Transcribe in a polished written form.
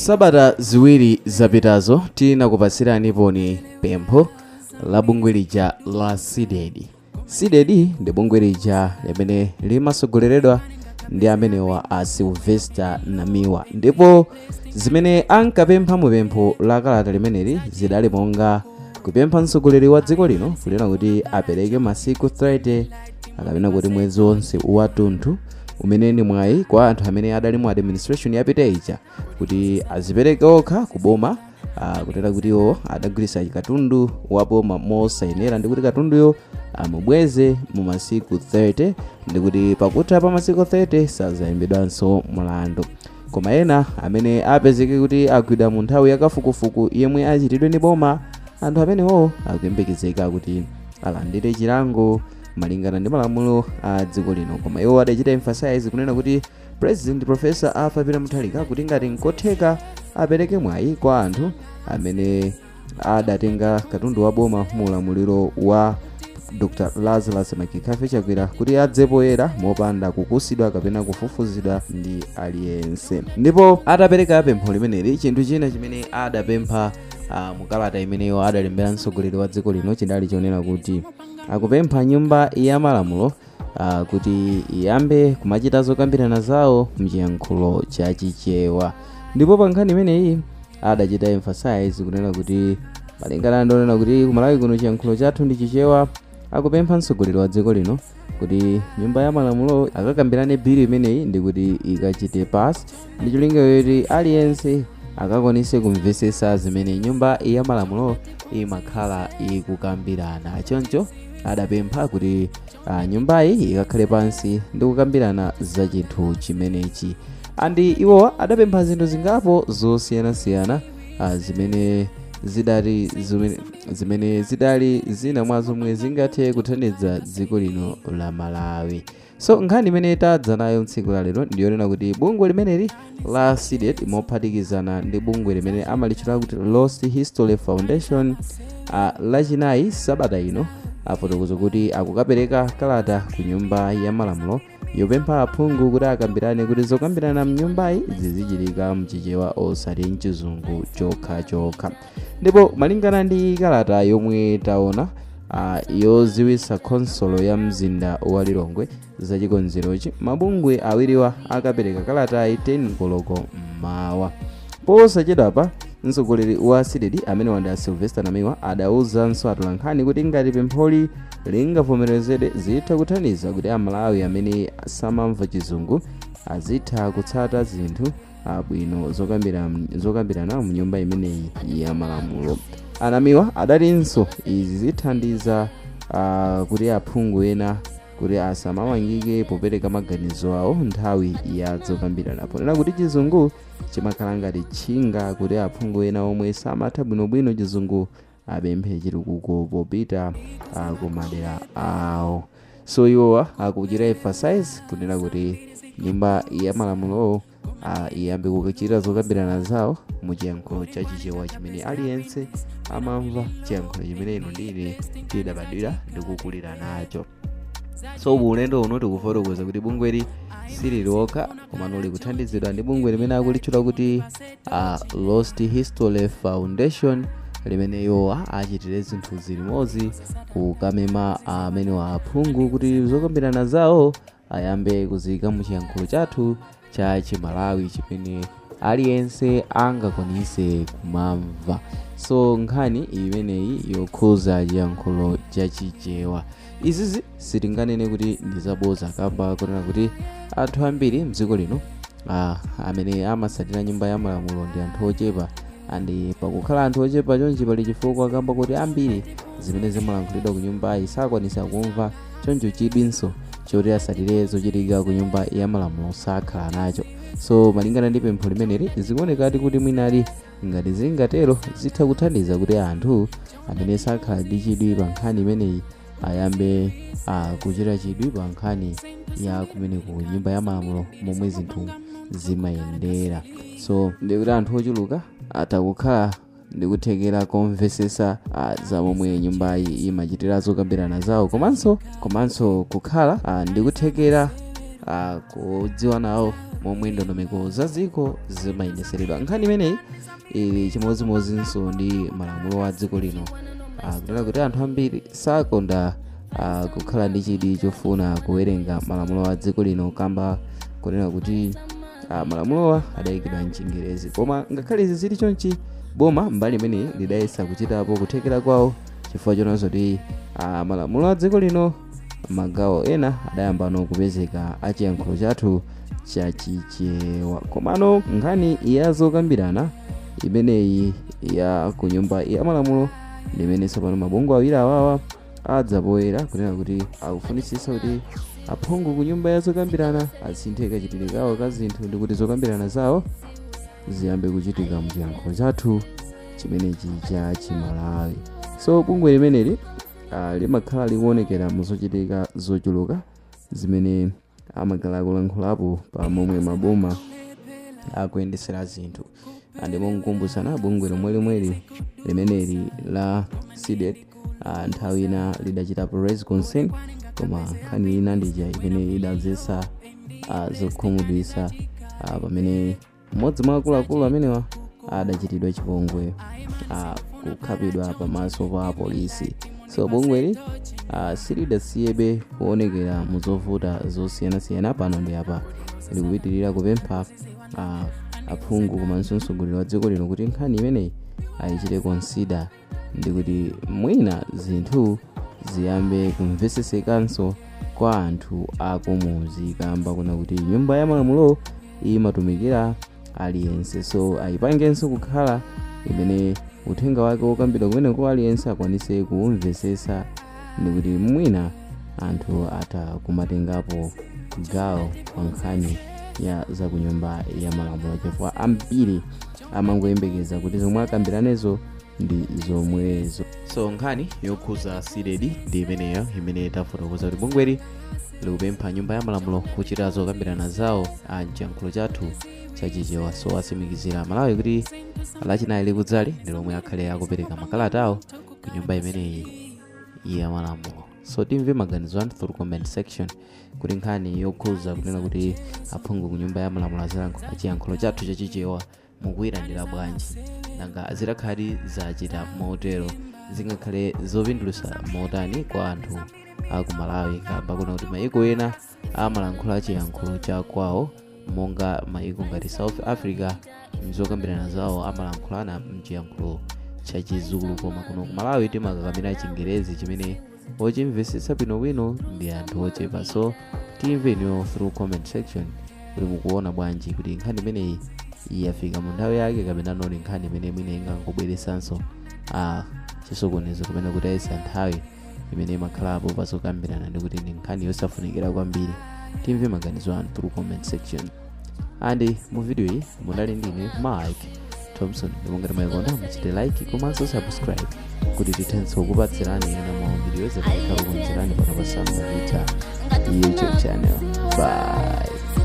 Sabata 2 zapitazo tinakupatsirani pempho la bungwe lija la CDEDI. CDEDI ndi bungwe lija limene limasogoleredwa ndi amenewa a Sylvester Namiwa, ndipo zimene ankapempha mupempho la kalata limeneli zidali monga kupempha mtsogoleri wa dziko lino kunena kuti apereke masiku 30 akapena kuti mwezi wonse wathunthu umene ndi mwayi kwa anthu amene adali mu administration yapita ija kuti azipereke okha kuboma, kutera kuti iwo adagwiritsa katundu wa boma mosayenera ndi kuti katunduyo amubweze mu masiku 30, ndikuti pakutha pa masiku 30 sazayimbidwanso mlandu. Koma ena amene apezeke kuti agwidwa mu nthawi yakafukufuku yemwe achitidwe ndi boma, anthu amenewo akuyembekezeka kuti alandire chilango malingana ndi malamulo a dziko lino. Koma iwo adachita emphasize kunena kuti President Professor Arthur Peter Mutharika kuti ngati nkotheka apereke mwayi kwa anthu amene adatenga katundu wa boma mu ulamuliro wa Dr Lazarus McCarthy Chakwera kuti adze poyera mopanda kukusidwa kapena kufufuzidwa ndi aliyense. Ndipo atapereka pempho limeneli, chinthu china chimene adapempha mukalata imeneyo adalembera mtsogoleri wa dziko lino chidali chonena kuti akupempha nyumba ya malamulo kuti iyambe kumachita zokambirana zawo mchiyankhulo cha Chichewa. Ndipo pa nkhani imeneyi adachita emphasize kunena kuti malingana ndi onena kuti kumalawi kuno chiyankhulo chathu ndi Chichewa, akupempha mtsogoleri wa dziko lino kuti nyumba ya malamulo akakambirane bill imeneyi ndi kuti ikachite pass ndi cholinga choti aliyense akakwanise kumvesesa zimene nyumba ya malamulo imakhala ikukambirana. Choncho adapempha kuti nyumbayi ikakhale pansi ndi kukambirana za chinthu chimenechi. And iwowa adapempha zinthu zingapo zosiyanasiyana zimene zidali zina mwa zomwe zingathe kuthandiza dziko lino la Malawi. So nkhani imene tadza nayo mtsiku la lero ndiyonena kuti bungwe limeneli la CDEDI mophatikizana ndi bungwe limene amalitchula kuti Lost History Foundation, lachinayi sabata ino afotokoza kuti akukapereka kalata ku nyumba ya malamulo yopempha aphungu kuti akambirane kuti zokambirana mnyumbayi zizichitika mchichewa osati mchizungu chokhachokha. Ndipo malingana ndi kalata yomwe taona yoziwisa khonsolo ya mzinda wa Lilongwe za chikonzerochi, mabungwe awiriwa akapereka kalatayi 10 koloko mmawa. Posachedwapa mtsogoleri wa CDEDI amene wanda Sylvester Namiwa adawuzanso atolankhani kuti ngati pempholi lingavomerezedwe zitha kuthandiza kuti Amalawi amene samamva chizungu azitha kutsata zinthu bwino zokambirana mu nyumba imeneyi ya malamulo. Anamiwa adatinso izi zithandiza kuti aphungu ena kuti asamamangike popereka maganizo awo nthawi ya zokambirana, ponena kuti chizungu chimakhala ngati tchinga kuti aphungu ena omwe samatha bwinobwino chizungu apemphe chitukuko popita kumadera awo. So iwowa akuchita emphasize kunena kuti nyumba ya malamulo iyambe kuchita zokambirana zawo mu chiyankhulo cha Chichewa chimene aliyense amamva, chiyankhulo chimene ino ndine tidabadwira ndi kukulira nacho. So ulendo uno tikufotokoza kuti bungweli silili okha, komano likuthandizidwa ndi bungwe limene akulitchula kuti Lost History Foundation, limene iwowa achitire zinthu zilimodzi kukamema amenewa aphungu kuti zokambirana zawo ayambe kuziyika mu chiyankhulo chathu cha Chimalawi chimene aliyense angakwanise kumamva. So nkhani imeneyi yokhuza chiyankhulo cha Chichewa, izizi sitinganene kuti ndi zaboza, kamba kunena kuti anthu ambiri mdziko lino amene amatsatira nyumba ya malamulo ndi anthu ochepa. And pakukhala anthu ochepa chonchi pali chifukwa, kamba kuti ambiri zimene zimalankhulidwa ku nyumbayi sakwanisa kumva, choncho chidwinso choti asatire zochitika ku nyumba ya malamulo sakhala nacho. So malingana ndi pempho limeneli, zikuonekati kuti mwinali ngati zingatero zitha kuthandiza kuti anthu amene sakhala ndi chidwi pa nkhani imeneyi ayambe kuchita chidwi pa nkhani ya kumene ku nyumba ya malamulo momwe zinthu zimayendera. So ndikuti anthu ochuluka atha kukhala ndikuthekera komvesesa za momwe nyumbayi imachitira zokambirana zawo, komanso kukhala ndikuthekera kudziwa nawo Momwe ndondomeko za dziko zimayendeseredwa, nkhani imeneyi ili chimodzimodzinso ndi malamulo a dziko lino, kunena kuti anthu ambiri sakonda kukhala ndi chidwi chofuna kuwerenga malamulo a dziko lino, kamba kunena kuti malamulowa adayikidwa mchingerezi. Koma ngakhale izi zili chonchi, boma mbali imeneyi lidayesa kuchitapo kuthekera kwawo, chifukwa chonanso kuti malamulo a dziko lino magawo ena adayambano kupezeka achiyankhulo chathu chachichewa. Komano nkhani ya zokambirana imeneyi ya ku Nyumba ya Malamulo ndimene tsopano mabungwe awiri awawa adzapoyera kunena kuti akufunisisa kuti aphungu ku nyumba ya zokambirana asinthe kachitidwe kawo ka zinthu, ndi kuti zokambirana zawo ziyambe kuchitika muchiyankhulo chathu chimenechi cha Chimalawi. So bungwe limeneli limakhala likuonekera muzochitika zochuluka zimene amakhala akulankhulapo pa momwe maboma akuyendesera zinthu. Ndipo nkukumbutsana, bungwe lomwe limweli limeneli la CDEDI nthawi ina lidachitapo raise concern, koma nkhani ina ndija imene idadzetsa zokhumudwitsa, pamene mmodzi mwa akuluakulu amenewa adachitidwa chipongwe, kukhapidwa pamaso pa polisi. So bungweli silidasiyebe kuonekera muzovuta zosiyanasiyana. Pano ndi apa likupitirira kupempha aphungu komanso mtsogoleri wa dziko lino kuti nkhani imeneyi ayichite consider, ndi kuti mwina zinthu ziyambe kumvesesekanso kwa anthu akumuzi, kamba kuna kuti Nyumba ya Malamulo imatumikira aliyense. So ayipangenso kukhala imene uthenga wake wokambidwa kumeneko aliyense akwanise kuwumvesesa, ndi kuti mwina anthu atha kumatengapo gawo pa nkhani ya zakunyumba ya malamulo, chifukwa ambiri amangoyembekeza kuti zomwe akambiranezo ndi zomwezo. So nkhani yokhuza CDEDI ndi imeneyo imene tafotokoza kuti bungweli likupempha Nyumba ya Malamulo kuchita zokambirana zawo a mchiyankhulo chathu chachichewa. So atsimikizira Malawi kuti Lachinayi likudzali ndi lomwe akhale akupereka makalata awo ku nyumba imeneyi ya malamulo. So timve maganizo anu through comment section, kuti nkhani yokhuza kunena kuti aphungu ku Nyumba ya Malamulo azilankhula chiyankhulo chathu chachichewa mukuyilandira bwanji? Nanga zitakhali zachita motero, zingakhale zopindulitsa motani kwa anthu aku Malawi, kamba kuna kuti mayiko ena amalankhula chiyankhulo cha kwawo, monga mayiko ngati South Africa, mzokambirana zawo amalankhulana mchiyankhulo chachizulu, koma kuno ku Malawi timakakamira Chingerezi chimene ochimvetsetsa bwinobwino ndi anthu ochepa? So timve inuyo through comment section kuti mukuona bwanji, kuti nkhani imeneyi yafika mu nthawi yake, kapena noni nkhani imene mwina ingangobweresanso chisokonezo kapena kutayisa nthawi imene imakhalapo pazokambirana, ndi kuti ndi nkhani yosafunikira kwambiri. Timve maganizo anu through comment section. And mu video iyi munali ndine Mike Thompson, ndipo ngati mwayikonda muchite like komanso subscribe kuti tithenso kupatsirani ena mwa video zimene kukonzerani pano pa Sam Mavita YouTube channel. Bye.